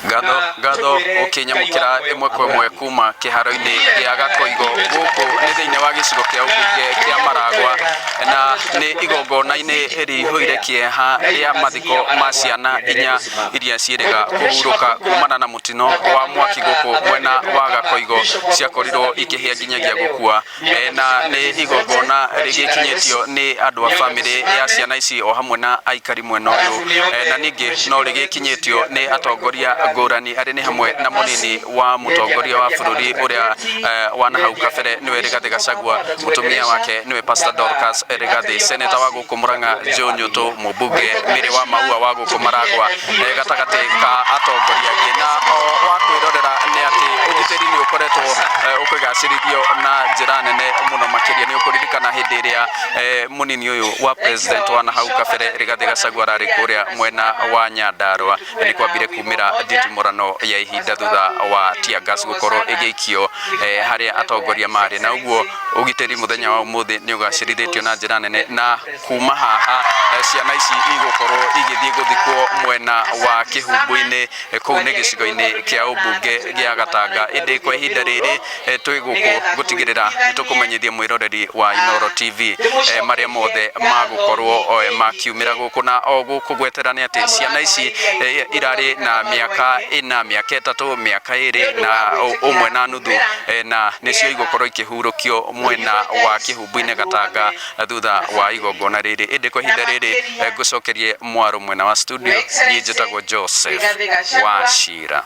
Ngatho ngatho ũkĩnyamũkĩra ĩmwe kwa ĩmwe kuma kĩharo-inĩ gĩa Gakoigo gũkũ nĩ thĩinĩ wa gĩcigo kĩa ũmbunge kĩa Maragwa na nĩ igongona-inĩ rĩihũire kĩeha rĩa mathiko ma ciana inya iria ciĩrĩga kũhurũka kumana na mũtino wa mwaki gũkũ mwena wa Gakoigo ciakorirwo ikĩhĩa nginyagia gũkua. Eh, na nĩ igongona rĩgĩkinyĩtio nĩ andũ a bamĩrĩ ya ciana ici o hamwe na aikari mwena ũyũ. Eh, na ningĩ no rĩgĩkinyĩtio nĩ atongoria ngũrani arĩ nĩ hamwe na mũnini wa mũtongoria wa bũrũri ũrĩa eh, wa nahau kabere nĩwe Rigathĩ Gachagua, mũtumia wake nĩwe Pastor Dorcas Rigathĩ, seneta wa gũkũ Murang'a Joe Nyutu, mũmbunge Mary wa Maua wa gũkũ Maragwa, eh, gatagatĩ ka atongoria angĩ. Na o wa kwĩrorera nĩ atĩ ũgitĩri nĩ ũkoretwo eh, ũkĩgacĩrithio na njĩra nene mũno makĩria. Nĩ ũkũririkana hĩndĩ ĩrĩa eh, mũnini ũyũ wa president wa nahau kabere Rigathĩ Gachagua ararĩ kũrĩa mwena wa Nyandarua nĩ kwambire kumĩra nditimũrano ya ihinda thutha wa tear gas gũkorwo ĩgĩikio eh, harĩa atongoria marĩ, na ũguo ũgitĩri mũthenya wa ũmũthĩ nĩ ũgacĩrithĩtio na njĩra nene. Na kuma haha eh, ciana ici igũkorwo igĩthiĩ gũthikwo mwena wa Kĩhumbu-inĩ eh, kũu nĩ gĩcigo-inĩ kĩa ũmbunge gĩa Gatanga. Ĩndĩ kwa ihinda rĩrĩ eh, twĩ gũkũ gũtigĩrĩra nĩ tũkũmenyithia mwĩroreri wa Inooro TV marĩa mothe magũkorwo makiumĩra gũkũ. Na o gũkũ gwetera nĩ atĩ ciana ici irarĩ na mĩaka ĩna, mĩaka 3, mĩaka 2 na ũmwe na nuthu, na nĩcio igũkorwo ikĩhurũkio mwena wa Kĩhumbu-inĩ Gatanga thutha wa igongona rĩrĩ. Ĩndĩ kwa ihinda rĩrĩ ngũcokerie mwaro mwena wa studio, niĩ njĩtagwo Joseph Wachira.